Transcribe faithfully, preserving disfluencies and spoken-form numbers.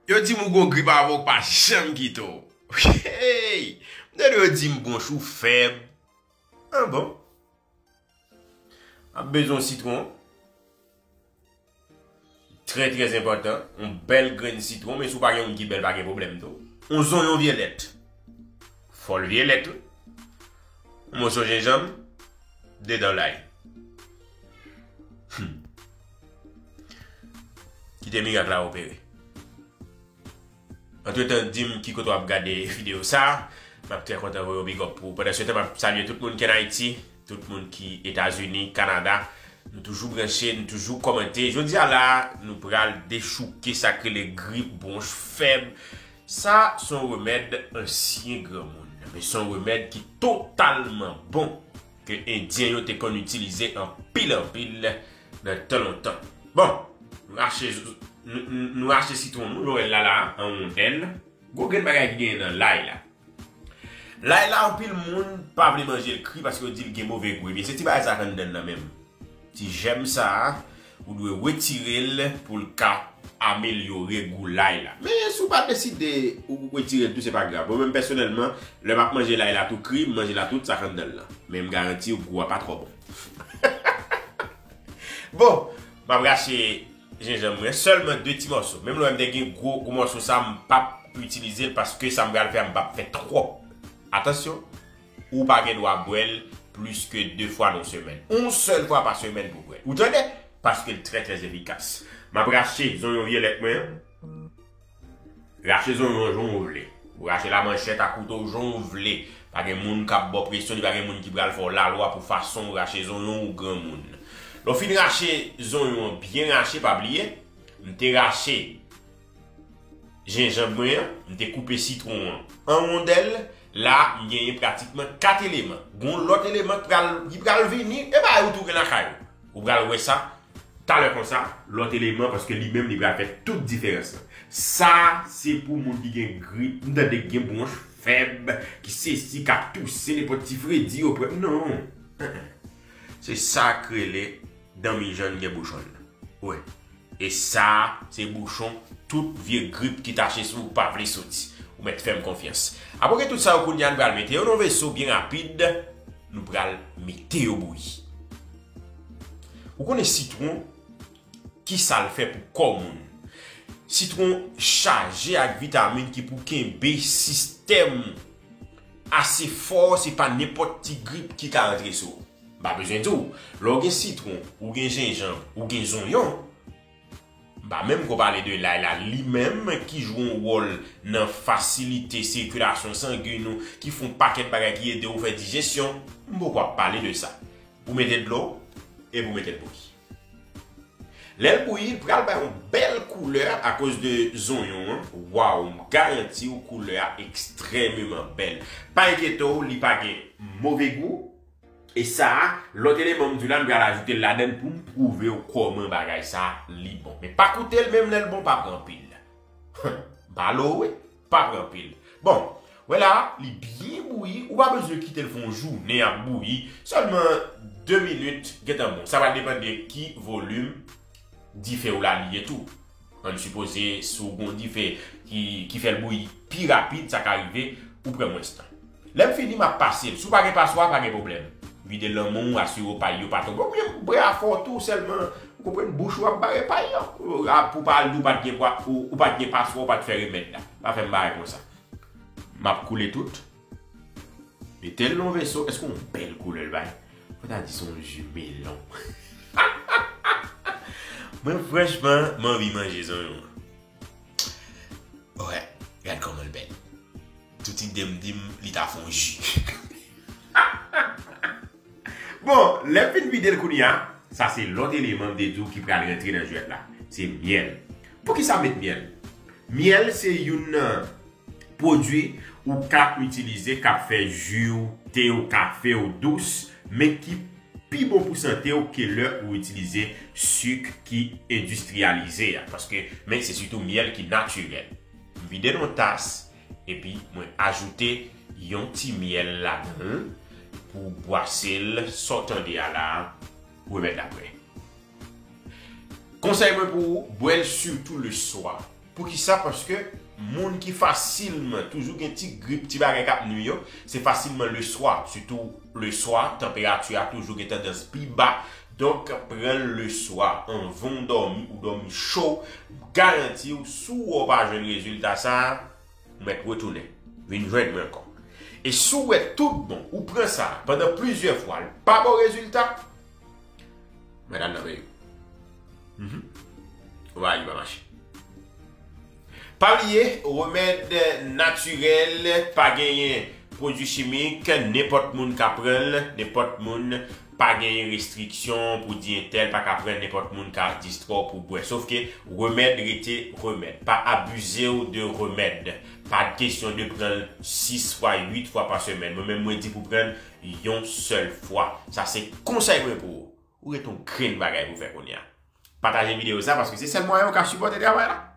Yo di m ou gon grip avan ou pa janm kite w. Hey! M tande yo di m bwonch ou fèb. Ah bon? Ap bezwen yon sitwon. Trè, trè enpòtan. Yon bèl grenn sitwon, men si w pa gen youn ki bèl, pa gen pwoblèm tou. Yon zonyon vyolèt. Fò l vyolèt, wi. Yon moso jenjanm, de dan lay. Hmm. Kite mirak la opere. Antretan, di m ki kote w ap gade videyo sa a. M ap trè kontan voye yon big up pou ou. Pandan se tan, m ap salye tout moun ki ann Ayiti, tout moun ki Etazini, Kanada. Nou toujou branche, nou toujou kòmante. Jodi a la, nou pral dechouke sa k rele grip, bwonch fèb. Sa se yon remèd ansyen granmoun, men se yon remèd ki totalman bon, ke Endyen yo te konn itilize anpil, anpil nan tan lontan. Bon, nou rache, nou, nou, nou rache sitwon nou, nou rèl la la, an wondèl. Gwo grenn bagay ki genyen nan lay la. Lay la, anpil moun pa vle manje l kri paske yo di l gen move gou. Ebyen, se ti bagay sa k anndan l nan menm. Ti jèm sa a, ou dwe retire l pou l ka amelyore gou lay la. Men si w pa deside ou retire l tou, se pa grav. Mwen menm pèsonèlman, lè m ap manje lay la tou kri, m manje l a tout sa k anndan l lan. Men m garanti w gou a pa twò bon. Bon, m ap rache jenjanm mwen, sèlman de ti mòso. Menm lè m te gen gwo, gwo mòso sa, m p ap itilize l paske sa m pral fè a, m p ap fè twòp. Atansyon, ou pa gen dwa bwè l plis ke de fwa nan semèn. Yon sèl fwa pa semèn pou bwè l. Ou tande? Paske l trè, trè efikas. M ap rache zonyon vyolèt mwen an. Rache zonyon jan w vle. Ou rache l a manchèt, a kouto, jan w vle. Pa gen moun k ap ba w presyon, ni pa gen moun ki pral fè w lalwa pou fason w rache zonyon w, granmoun. Lè w fin rache zonyon an byen rache, pa bliye, m te rache jenjanm mwen an, m te koupe sitwon an an wondèl, la, m genyen pratikman kat eleman. Gon lòt eleman ki pral, ki pral vini, e bagay ou tounen lakay ou. Ou pral wè sa, talè konsa, lòt eleman, paske li menm, li pral fè tout diferans lan. Sa, se pou moun ki gen grip, m tande ki gen bwonch fèb, ki sesi, k ap touse, nenpòt ti fredi, yo pran. Non. Se sa k rele danmijann gen bouchon l. Wi. E sa, se bouchon tout vye grip ki tache sou ou pa vle soti. Ou mèt fè m konfyans. Apre w gen tout sa yo kounye a, nou pral mete yo nan veso byen rapid. Nou pral mete yo bouyi. Ou konnen sitwon, ki sa l fè pou kò moun? Sitwon chaje ak vitamin ki pou kenbe sistèm ase fò, se pa nenpòt ti grip ki ka rantre sou ou. M pa bezwen di w, lè w gen sitwon, ou gen jenjanm, ou gen zonyon, m pa menm ko pale de lay la, li menm ki jwe yon wòl nan fasilite sikilasyon sangen ou, ki fè yon pakèt bagay ki ede w fè dijesyon, m poko ap pale de sa. Pou mete dlo, epi w mete l bouyi. Lè l bouyi, l pral bay yon bèl koulè akoz de zonyon an. Waw, m garanti w koulè a ekstrèmeman bèl. Pa enkyete w, li pa gen move gou. E sa a, lòt eleman m di w la, m pral ajoute l ladan l pou m pwouve w kòman bagay sa a, li bon. Men pa koute l, menm lè l bon, pa pran anpil. M pale w wi, pa pran anpil. Bon, wè la, li byen bouyi, ou pa bezwen kite l fè yon jounen ap bouyi, sèlman de minit, gentan bon. Sa va depann de ki volim dife w la li ye tou. Ann sipoze, si w gon dife ki, ki fè l bouyi pi rapid, sa ka rive, ou pran mwens tan. Lè m fini, m ap pase l. Si w pa gen paswa, pa gen pwoblèm. Vide l nan men w, asire w pay yo pa tonbe. Oubyen bwè afè w tou, sèlman, ou konprann, bouch ou ap bare pay yo. A, pou pa al di w pa t gen pwa, ou, ou pa t gen paswa, ou pa t fè remèd la. Pa fè m bagay konsa. M ap koule tout. Mete l nan yon veso. Èske yon bèl koulè l bay? Fò ta di se yon ji melon. Mwen, franchman, m anvi manje zonyon an. Wè, gad kòman l bèl. Tout ide m di m li ta fè yon ji. Bon, lè m fin vide l kounye a, sa se lòt eleman m te di w ki pral rantre nan jwèt la. Se myèl. Poukisa m met myèl? Myèl se youn nan pwodui ou ka itilize k ap fè ji w, te w, kafe w dous, men ki pi bon pou sante w ke lè ou itilize sik ki endistriyalize a. Paske, men se sitou myèl ki natirèl. M vide l nan yon tas, epi mwen ajoute yon ti myèl ladan l pou bwase l, sa w tande a la, remèd la prè. Konsèy mwen pou ou, bwè l sitou le swa. Poukisa? Paske moun ki fasilman toujou gen ti grip, ti bagay k ap nwi yo, se fasilman leswa. Sitou leswa, tanperati a toujou gen tandans pi ba. Donk, pran l leswa, anvan w dòmi, ou dòmi cho, m garanti w, si w wè w pa jwenn rezilta sa a, ou mèt retounen, vin jwenn mwen ankò. E si w wè tout bon, ou pran sa a pandan plizyè fwa, l pa ba w rezilta, mèt al nan peyi w. Mhm. Ou pa li pa mache. Pa bliye, remèd natirèl, pa genyen pwodui chimik, nenpòt moun ka pran l, nenpòt moun, pa genyen restriksyon pou di entèl pa ka pran l, nenpòt moun ka distwè w pou bwè. Sof ke remèd rete remèd. Pa abize w de remèd. Pa kesyon de pran l sis fwa, uit fwa pa semèn. Mwen menm, mwen di pou pran l yon sèl fwa. Sa se konsèy mwen pou ou. Ou ret yon grenn bagay pou fè kounye a. Pataje videyo sa, paske se sèl mwayen ou ka sipòte travay la.